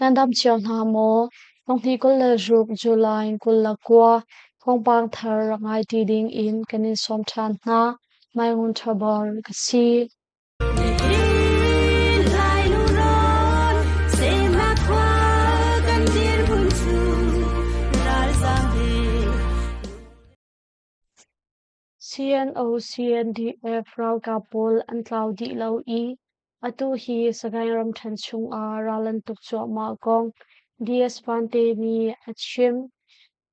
Nan dam cio hna maw? Thonghnih 26 July 29 thawngpang thar rak ngai ṭi ding in kan in sawm ṭhan hna. Mai Ngun Ṭha Bor ka si. CNO-CNDF ralkap pawl an tlau dih lo i atu hi Sagaing ramṭhen chungah ral an tuk cuahmah kong DS Vante nih a chim.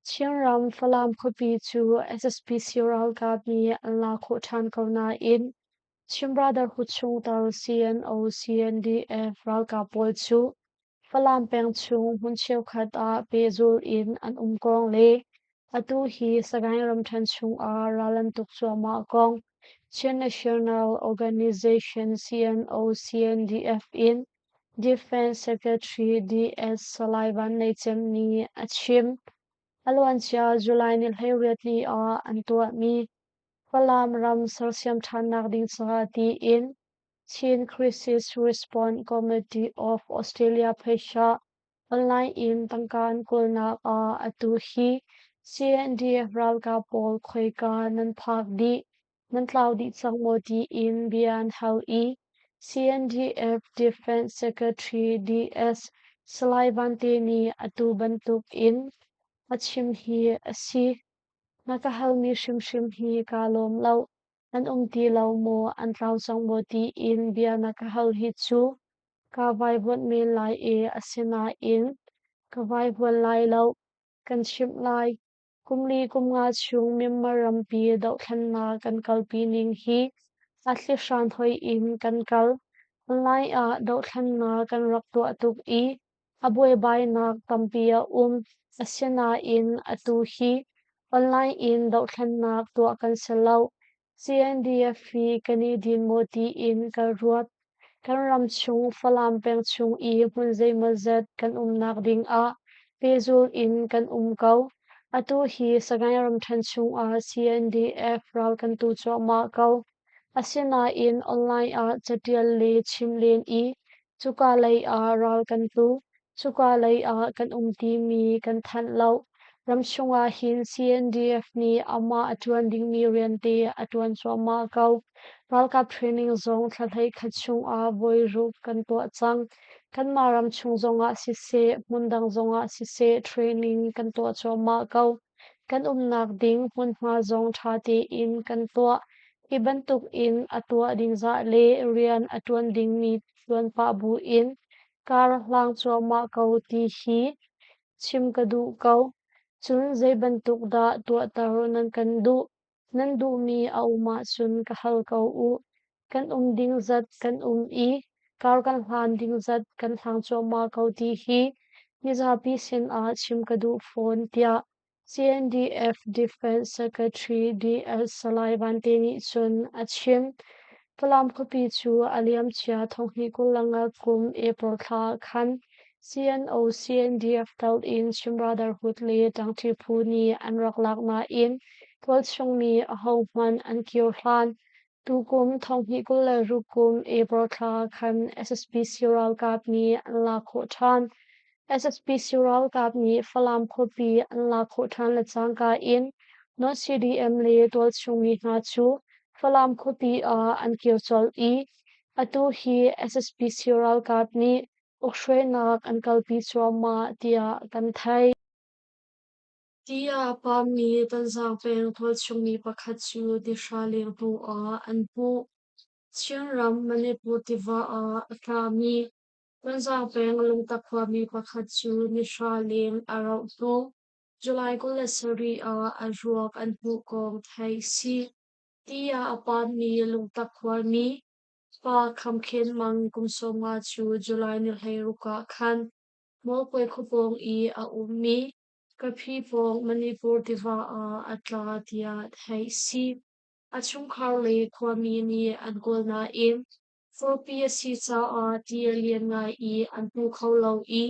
Chinram Falam khuapi cu SSPC ralkap nih an la khawh ṭhan ko nain Chin Brotherhood chungtel CNO-CNDF ralkap pawl cu Falam peng chung hmun cheukhat ah pehzulh in an um kong le atu hi Sagaing ramṭhen chungah ral an tuk cuahmah kong Chin National Organization CNO-CNDF in Defense Secretary DS Salai Van Nei Cem nih a chim. A luancia July ni 18 ni ah an tuahmi Falam ram sersiam ṭhannak ding caah tiin Chin Crisis Response Committee of Australia phaisa online in tangka an kawlnak ah atu hi CNDF ralkap pawl khoika nan phak dih, nan tlau dih cang maw tiin bia an hal i CNDF Defense Secretary DS Salai Vante nih atu bantuk in a chim hi a si. Na ka halmi hrimhrim hi kaa lawm lo. An um ti lo maw, an tlau cang maw tiin bia na ka hal hi cu kaa vaivuanh men lai i asinain ka vaivuan lai lo. Kan chimh lai. Kum li kum nga chung Myanmar rampi dohthlennak kan kalpi ning hi a thlihran hoih in kan kal. Online ah dohthlennak kan rak tuah tuk i a buaibainak tampi a um. Asinain atu hi online in dohthlennak tuah kan si lo. CNDF hi kan i din maw tiin ka ruat. Kan ram chung Falam peng chung i hmun zeimawzat kan umnak ding ah pehzul in kan um ko. Atu hi Sagaing ramṭhen chungah CNDF ral kan tu cuahmah ko. Asinain online ah caṭial le chim len i cuka lei ah ral kan tu, cuka lei ah kan um timi kan thanh lo. Ramchung ah hin CNDF nih amah a ṭuan dingmi rian te a ṭuan cuahmah ko. Ralkap training zong thla 11 chungah voi ruk kan tuah cang. Kanmah ramchung zongah siseh, hmundang zongah siseh training kan tuah cuahmah ko. Kan umnak ding hmunhma zong ṭha tein kan tuah. Hi bantuk in a tuah ding zah le rian a ṭuan dingmi ṭuan pah buin kar hlang cuahmah ko ti hi chim ka duh ko. Cun zei bantuk dah tuahter nan kan duh? Nan duhmi a um ahcun ka hal ko u. Kan um ding zat kan um i kar kan hlan ding zat kan hlang cuahmah ko ti hi mizapi sinah chim ka duh fawn, tiah CNDF Defense Secretary DS Salai Vante nih cun a chim. Falam khuapi cu a liamcia thonghnih 25 kum April thla ah khan CNO CNDF tel in Chin Brotherhood le ṭangṭi phu nih an rak lak nain tualchung mi ahohmanh an kir hlan. Tukum thonghnih 26 kum April thla khan SSPC ralkap nih an lak khawh ṭhan. SSPC ralkap nih Falam khuapi an lak khawh ṭhan le cangka in North CDM le tualchung mi hna cu Falam khuapi ah an kir colh i atu hi SSPC ralkap nih ukhruainak an kalpi cuahmah tiah kan theih. Ti ah a pammi Tonzang peng tualchungmi pakhat cu tihra leng hnu ah an hmuh. Chinram Manipur tiva ah a tlami Tonzang peng Lungtak khuami pakhat cu nihra leng a rauh hnu July 27 ah a ruak an hmuh kong theih si. Ti ah a pammi Lungtak khuami pa Kham Khen Mang kum 50 cu July ni 16 ah khan Mawlkawi khuapawng i a ummi Kaphi pawng Manipur tiva ah a tla tiah theih si. A chungkhar le khuami nih an kawl nain furpi a si caah ti a lian ngai i an hmu kho lo i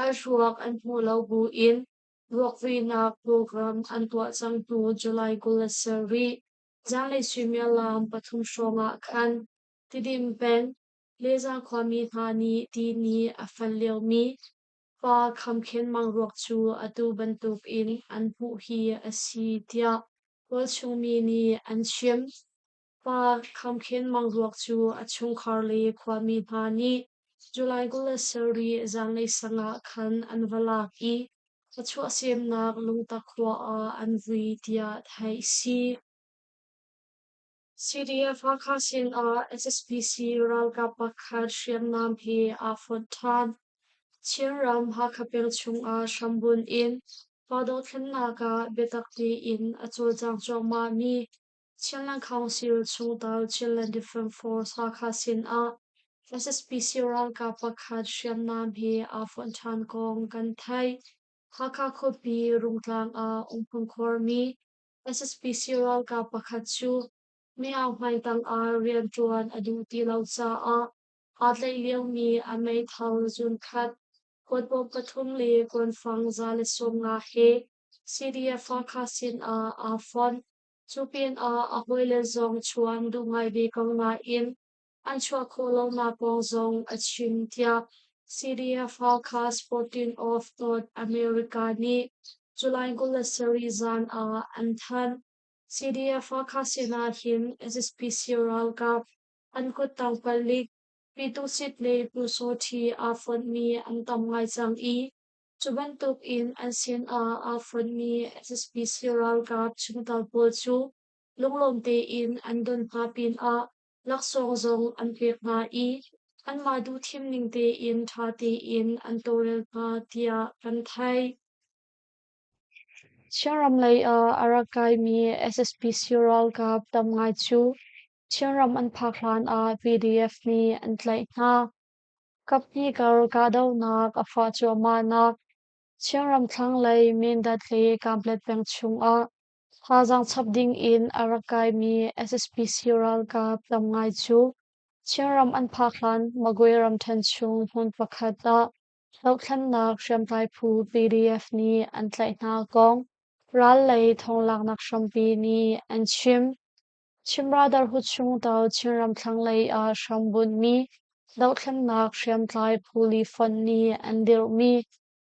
a ruak an hmuh lo buin ruakvuinak program an tuah cang hnu July 27 zanlei suimilam 3 hrawng ah khan Tidim peng Leza khuami hna nih ti nih a fal liomi. Pa Kham Khen Mang ruak cu atu bantukin an hmuh hi a si tiah tualchung mi nih an chim. Pa Kham Khen Mang ruak cu a chungkhar le khuami hna nih July 27 zanlei sang ah khan an va lak i a chuahsemnak Lungtak khua ah an vui tiah theih a si. CDF Hakha sinah SSPC ralkap pakhat hriamnam he aa fonh ṭhan. Chinram Hakha peng chungah hrambunh in pa dothlennak ah biatak tein a cawlcang cuahmahmi Chinland Council chungtel Chinland Defence Force Hakha sinah SSPC ralkap pakhat hriamnam he aa fonh ṭhan kong kan theih. Hakha khuapi Rungtlang ah umhmun khuarmi SSPC ralkap pakhat cu mihau hmaitang ah rianṭuan a duh ti lo caah aa tlaih liomi a meithal zunkhat, kuatbawm pathum le kuanfang 150 he CDF Hakha sinah aa fonh. Cu pinah a hawile zong chuah an duh ngai ve ko nain an chuah khawh lonak kong zong a chim tiah CDF Hakha Sporting of North America nih July 27 zan ah an thanh. CDF Hakha sinah hin SSPC ralkap an kuttang palik, Pyituhsit le Pyusawṭhi aa fonhmi an tam ngai cang i cu bantuk in an sinah aa fonhmi SSPC ralkap chungtel pawl cu lunglawm tein an don hna pinah laksawng zong an pek hna i anmah duhthim ning tein ṭha tein an tawlrel hna tiah kan theih. Chinram lei ah a rak kaimi SSPC ralkap tam ngai cu Chinram an phak hlan ah PDF nih an tlaih hna. Kaphnih kar kahdohnak a fah cuahmahnak Chinram thlanglei Mindat le Kanpetlet peng chungah thazaang chap dingin a rak kaimi SSPC ralkap tam ngai cu Chinram an phak hlan Magwe ramṭhen chung hmun pakhat ah dohthlennak hriamtlai phu PDF nih an tlaih hna kong ral lei thawnglaknak hrampi nih an chim. Chin Brotherhood chungtel Chinram thlanglei ah hrambunhmi dohthlennak hriamtlai phu li fonh nih an dirhmi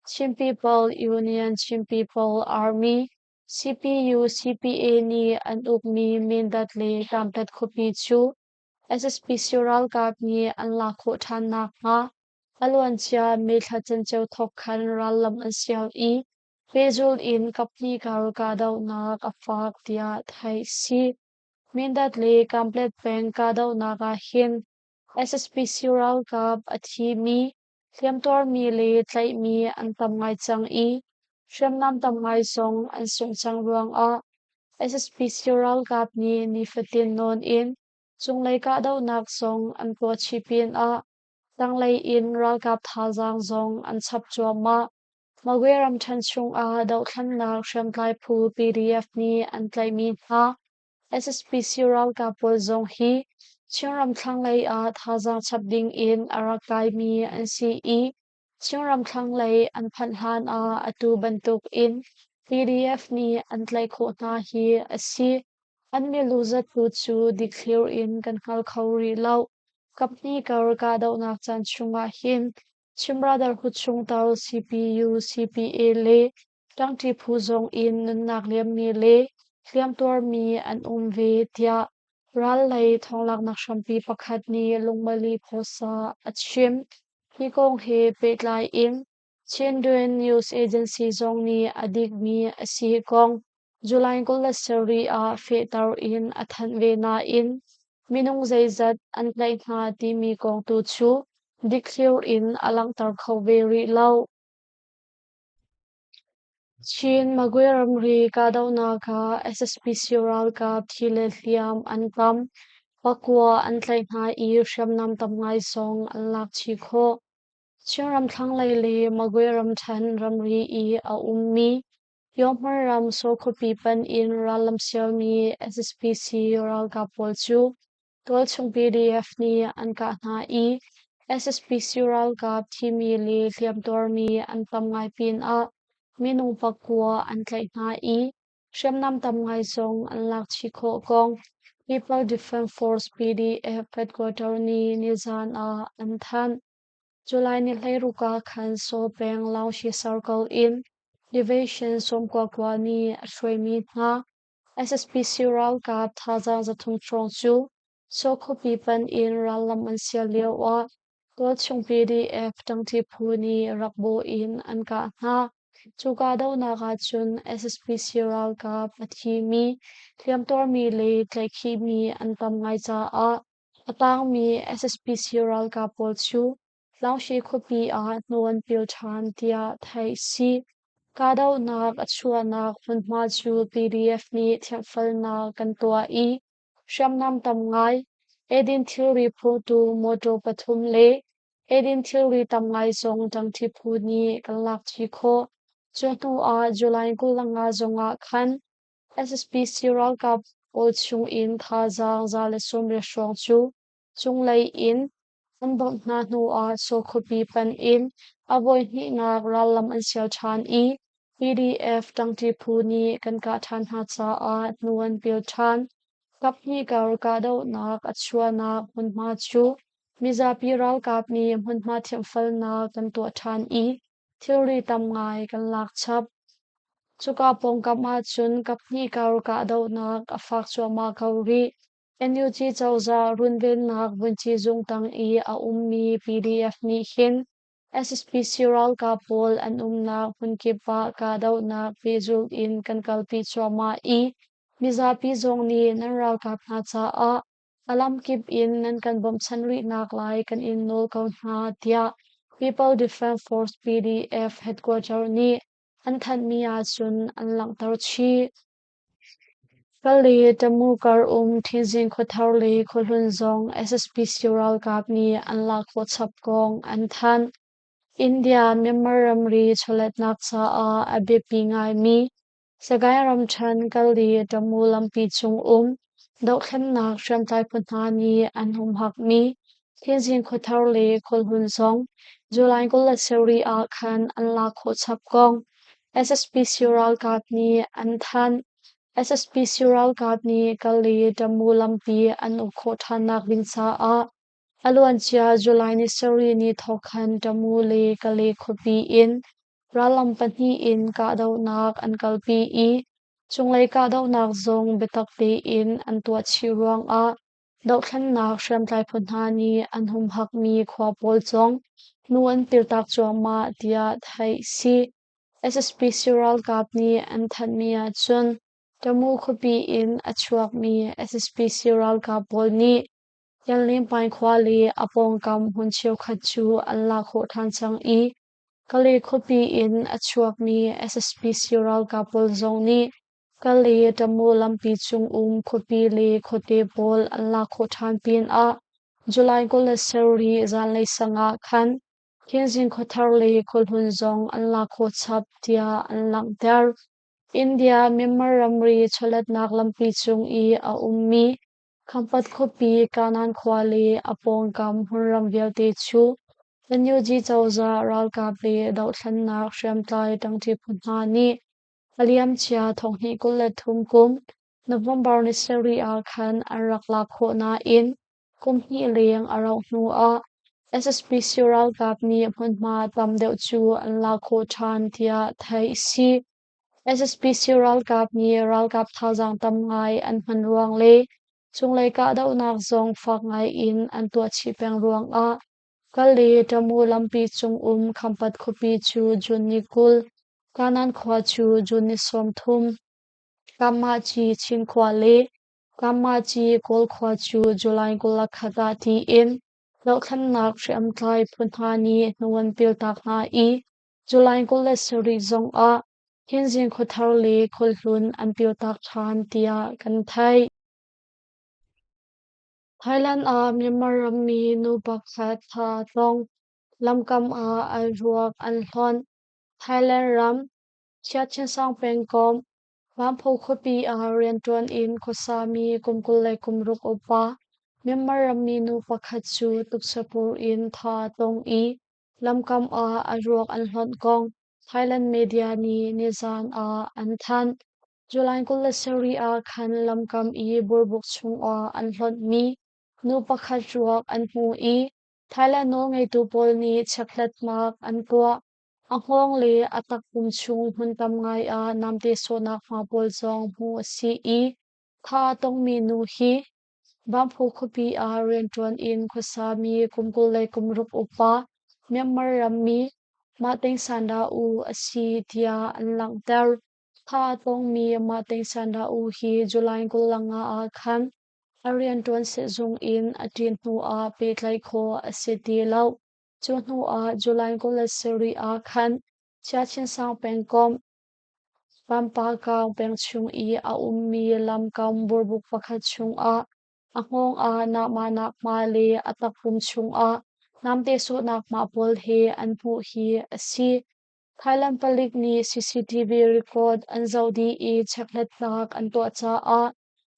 Chin People Union Chin People Army CPU-CPA nih an ukmi Mindat le Kanpetlet khuapi cu SSPC ralkap nih an lak khawh ṭhan nakhnga a luancia May thla canceo thawk khan rallam an sial i pehzulh in kaphnih kar kahdohnak a fak tiah theih a si. Mindat le Kanpetlet peng kahdohnak ah hin SSPC ralkap a thimi, hliamtuarmi le tlaihmi an tam ngai cang i hriamnam tam ngai zong an sungh cang ruangah SSPC ralkap nih nifatin nawn in cunglei kahdohnak zong an tuah chih pinah tanglei in ralkap thazaang zong an chap cuahmah. Magwe ramṭhen chungah dohthlennak hriamtlai phu PDF nih an tlaihmi hna SSPC ralkap pawl zong hi Chinram thlanglei ah thazaang chap ding in a rak kaimi an si i Chinram thlanglei an phanh hlan ah atu bantuk in PDF nih an tlaih khawh hna hi a si. An milu zat tu cu dikthlir in kan hngal kho rih lo. Kaphnih kar kahdohnak caan chungah hin Chin Brotherhood chungtel CPU, CPA le ṭangṭi phu zong in nunnak liammi le hliamtuarmi an um ve tiah ral lei thawnglaknak hrampi pakhat nih Lungmali Phosa a chim. Hi kong he pehtlai in Chindwin News Agency zong nih a dikmi a si kong July 27 ah fehter in a thanh ve nain minung zeizat an tlaih hna timi kong tu cu dikthliur in a langhter kho ve rih lo. Chin Magwe ramri kahdohnak ah SSPC ralkap thi le hliam an tam. Pakua an tlaih hna i hriamnam tam ngai zong an lak chih khawh. Chinram thlanglei le Magwe ramṭhen ramri i a ummi Yawhmar ram Saw khuapi panh in rallam sialmi SSPC ralkap pawl cu tualchung PDF nih an kah hna i SSPC ralkap thimi le hliamtuarmi an tam ngai pinah minung pakua an tlaih hna i hriamnam tam ngai zong an lak chih khawh kong People Defense Force PDF headquarter nih nizan ah an thanh. July ni 16 ah khan Saw peng Laoshi Circle in Division 99 nih a hruaimi hna SSPC ralkap thazaang 300 hrawng cu Saw khuapi panh in rallam an sial lioah tualchung PDF ṭangṭi phu nih rak bawh in an kah hna. Cu kahdohnak ahcun SSPC ralkap a thimi, hliamtuarmi le tlaihkhihmi an tam ngai caah a tangmi SSPC ralkap pawl cu Tlangshi khuapi ah hnu an pil ṭhan tiah theih a si. Kahdohnak a chuahnak hmunhma cu PDF nih thianhfelnak kan tuah i hriamnam tam ngai, eidin thilri phurtu mawṭaw pathum le eidin thilri tam ngai zong ṭangṭi phu nih kan lakṭi khawh. Cu hnu ah July 25 zongah khan SSPC ralkap pawl chungin thazaang 120 hrawng cu cunglei in an bawmh hna hnuah Saw khuapi panh in a voihnihnak rallam an sial ṭhan i PDF ṭangṭi phu nih kan kah ṭhan hna caah hnu an pil ṭhan. Kaphnih kar kahdohnak a chuahnak hmunhma cu mizapi ralkap nih hmunhma thianhfelnak kan tuah ṭhan i thilri tam ngai kan lak chap. Cuka pawngkam ahcun kaphnih kar kahdohnak a fak cuahmah ko rih. NUG cozah runvennak vunci zung tang i a ummi PDF nih hin SSPC ralkap pawl an umnak hmunkip ah kahdohnak pehzulh in kan kalpi cuahmah i mizapi zong nih nan ralkap hna caah a lamkip in nan kan bawmhchanh rihnak lai kan in nawl ko hna tiah People Defense Force PDF headquarter nih an thanhmi ahcun an langhter chih. Kale Tamu kar um Thinzing khuathar le khuahlun zong SSPC ralkap nih an lak khawh chap kong an thanh. India Myanmar ramri chawletnak caah a biapi ngaimi Sagaing ramṭhen Kale Tamu lampi cung um dohthlennak hriamtlai phu hna nih an humhakmi Thinzing khuathar le khuahlun zong July 27 ah khan an lak khawh chap kong SSPC ralkap nih an thanh. SSPC ralkap nih Kale Tamu lampi an uk khawh ṭhannak ding caah a luancia July ni sarih ni thawk khan Tamu le Kale khuapi in rallam pahnih in kahdohnak an kalpi i cunglei kahdohnak zong biatak tein an tuah chih ruangah dohthlennak hriamtlai phu hna nih an humhakmi khua pawl zong hnu an piltak cuahmah tiah theih a si. SSPC ralkap nih an thanhmi ahcun Tamu khuapi in a chuakmi SSPC ralkap pawl nih Yanlingpaing khua le a pawngkam hmun cheukhat cu an lak khawh ṭhan cang i Kale khuapi in a chuakmi SSPC ralkap pawl zong nih Kale Tamu lampi cung um khuapi le khuate pawl an lak khawh ṭhan pinah July 27 zanlei sang ah khan Khinzing khuathar le khuahlun zong an lak khawh chap tiah an langhter. India Myanmar ramri chawletnak lampi cung i a ummi Khampat khuapi Kanan khua le a pawngkam hmunram vialte cu NUG cozah ralkap le dohthlennak hriamtlai ṭangṭi phu hna nih a liamcia 2023 kum November ni sarih ah khan an rak lak khawh nain kum hnih leng a rauh hnuah SSPC ralkap nih hmunhma tam deuh cu an lak khawh ṭhan tiah theih a si. SSPC ralkap nih ralkap thazaang tam ngai an hman ruang le cunglei kahdohnak zong fak ngai in an tuah chih peng ruangah Kale Tamu lampi cung um Khampat khuapi cu June ni 20, Kanan khua cu June ni 30, Kammaci Chin khua le Kammaci Kawl khua cu July 21 ah tiin dohthlennak hriamtlai phu hna nih hnu an piltak hna i July 27 zongah Thinzing khuathar le khualhlun an piltak ṭhan tiah kan theih. Thailand ah Myanmar rammi nu pakhat tha tlong lamkam ah an ruak an hlonh. Thailand ram Chiachinsang pengkomh Vampho khuapi ah rianṭuan in khuasami kum 26 upa Myanmar rammi nu pakhat cu tuksapur in tha a tlong i lamkam ah a ruak an hlonh kong Thailand media nih nizaan ah an thanh. July 27 ah khan lamkam i burbuk chungah an hlonhmi nu pakhat ruak an hmu i Thailand nawlngeitu pawl nih chekhlatnak an tuah. A hngawng le a takpum chung hmun tam ngai ah namte sawhnak hma pawl zong hmuh a si i tha a tongmi nu hi Bamphu khuapi ah rianṭuan in khuasami kum 26 upa Myanmar rammi Mah Teng Sanda U a si tiah an langhter. Tha a tongmi Mah Teng Sanda U hi July 25 ah khan a rianṭuan sehzung in a ṭin hnuah pehtlaih khawh a si ti lo. Cu hnuah July 27 ah khan Chiachinsang pengkomh Pampakaung peng chung i a ummi lamkam burbuk pakhat chungah a hngawng ah nahmahnak hma le a takpum chungah namte sawhnak hma pawl he an hmuh hi a si. Thailand palik nih CCTV record an zoh dih i chekhlatnak an tuah caah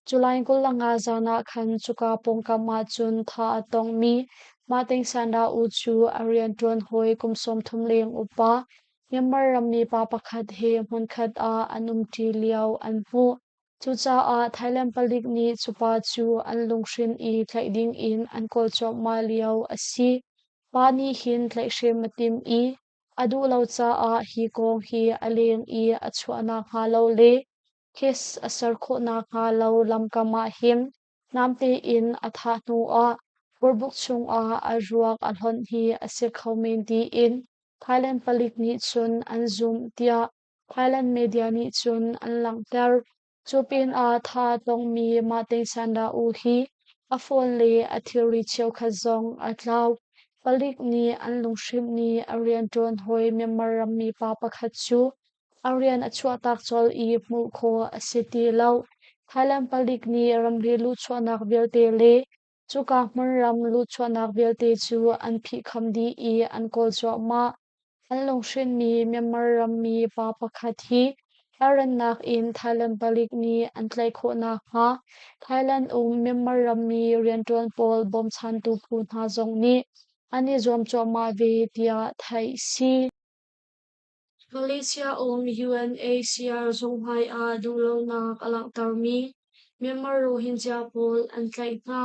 July 25 zan ah khan cuka pawngkam ahcun thah a tongmi Mah Ting Sanda U cu a rianṭuan hawi kum 30 leng upa Myanmar rammi pa pakhat he hmunkhat ah an umṭi lio an hmuh. Cucaah Thailand palik nih cu pa cu an lunghrin i tlaih dingin an kawl cuahmah lio a si. Pa nih hin tlaihhrem a timh i a duh lo caah hi kong hi a leng i a chuah nakhnga lo le case a ser khawh nakhnga lo lamkam ah hin namte in a thah hnuah burbuk chungah a ruak a hlonh hi a si kho men tiin Thailand palik nih cun an zumh tiah Thailand media nih cun an langhter. Cu pinah tha a tongmi Mah Teng Sanda U hi a phone le a thilri cheukhat zong a tlau. Palik nih an lunghrinhmi a rianṭuan hawi Myanmar rammi pa pakhat cu a rian a chuahtak colh i hmuh khawh a si ti lo. Thailand palik nih ramri luhchuahnak vialte le cuka hmunram luhchuahnak vialte cu an phihkham dih i an kawl cuahmah. An lunghrinhmi Myanmar rammi pa pakhat hi a rannak in Thailand palik nih an tlaih khawh nakhnga Thailand um Myanmar rammi rianṭuan pawl bawmchantu phu hna zong nih an i zuam cuahmah ve tiah theih si. Malaysia um UNHCR zung hmai ah duhlonak a langhtermi Myanmar Rohingya pawl an tlaih hna.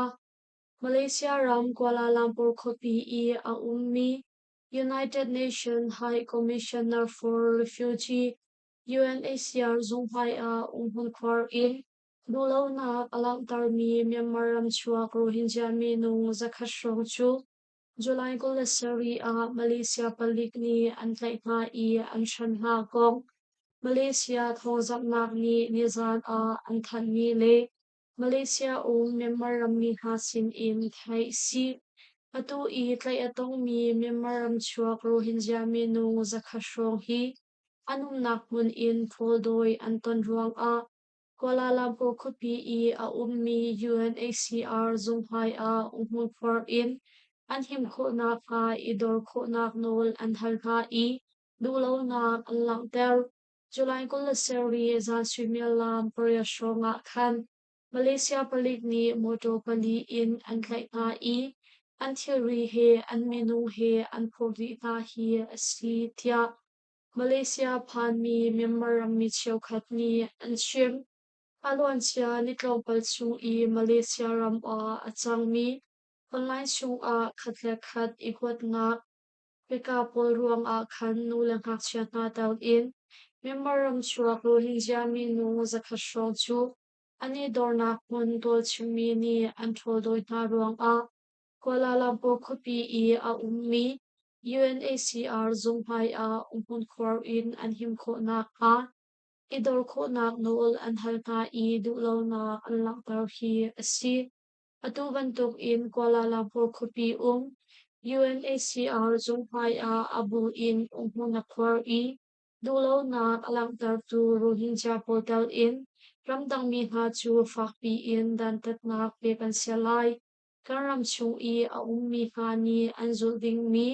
Malaysia ram Kuala Lumpur khuapi i a ummi United Nations High Commissioner for Refugee UNHCR zung hmai ah umhmun khuar in duhlonak a langhtermi Myanmar ramchuak Rohingya minung 100 hrawng cu July 27 ah Malaysia palik nih an tlaih hna i an hren hna kong Malaysia thawngzamhnak nih nizan ah an thanhmi le Malaysia um Myanmar rammi hna sin in theih a si. Atu i tlaih a tongmi Myanmar ramchuak Rohingya minung 100 hrawng hi an umnak hmun in ṭhawldawi an ton ruangah Kuala Lumpur khuapi i a ummi UNHCR zung hmai ah umhmun in an him khawh nakhnga i dor khawhnak nawl an hal hna i duhlonak an langhter. July 27 zan suimilam 8 hrawng ah khan Malaysia palik nih mawṭaw pali in an tlaih hna i an thilri he an minung he an phurh dih hna hi a si tiah Malaysia phanmi Myanmar rammi cheukhat nih an chim. A luancia ni tlawmpal chung i Malaysia ram ah a cangmi online chungah khat le khat i huatnak biaka pawl ruangah khan nu le ngakchia hna tel in Myanmar ramchuak Rohingya minung 100 hrawng cu an i dornak hmun tualchimmi nih an ṭhawldawi hna ruangah Kuala Lumpur khuapi i a ummi UNHCR zung hmai ah umhmun khuar in an him khawh nakhnga i dor khawhnak nawl an hal hna i duhlonak an langhter hi a si. Atu bantuk in Kuala Lumpur khuapi um UNHCR zung hmai ah a bu in umhmun a khuar i duhlonak a langhtertu Rohingya pawl tel in ramdangmi hna cu fakpi in dantatnak pek an si lai. Kan ram chung i a ummi hna nih an zulh dingmi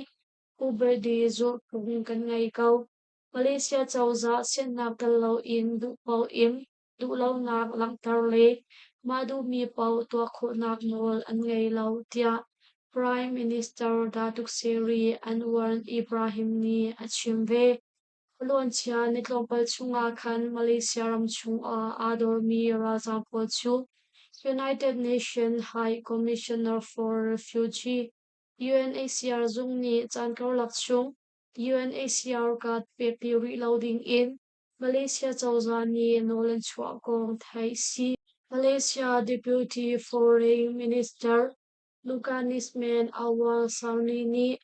upadi zulhphung kan ngei ko. Malaysia cozah siannak tel loin duh paoh in duhlonak langhter le mah duhmi paoh tuah khawhnak nawl an ngei lo, tiah Prime Minister Datuk Seri Anwar Ibrahim nih a chim ve. A luancia ni tlawmpal chungah khan Malaysia ram chungah aa dormi ralzaam pawl cu United Nations High Commissioner for Refugee. UNHCR zung nih caan karlak chung UNHCR card pek ti rih lo ding in Malaysia cozah nih nawl an chuah kong theih si. Malaysia Deputy Foreign Minister Lukanisman Awang Sauni nih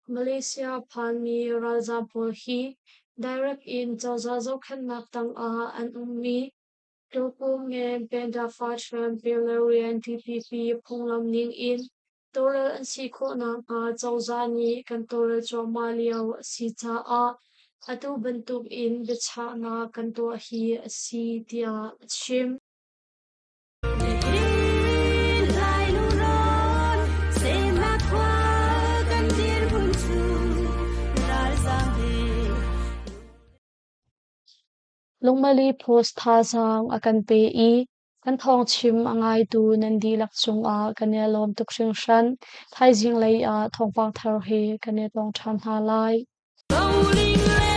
Malaysia phanmi ralzaam pawl hi direct in cozah zohkhenhnak tangah an ummi Tukum Pendafatran Pelarian TPP phunglam ning in tawlrel an si khawh nakhnga cozah nih kan tawlrel cuahmah lio a si caah atu bantuk in biachahnak kan tuah hi a si tiah a chim. Lungmali Post thazaang a kan pe i kan thawngchim a ngaitu nan dihlak cungah kan i lawm tuk hringhran. Thaizing lei ah thawngpang thar he kan i tong ṭhan hna lai. Bowling.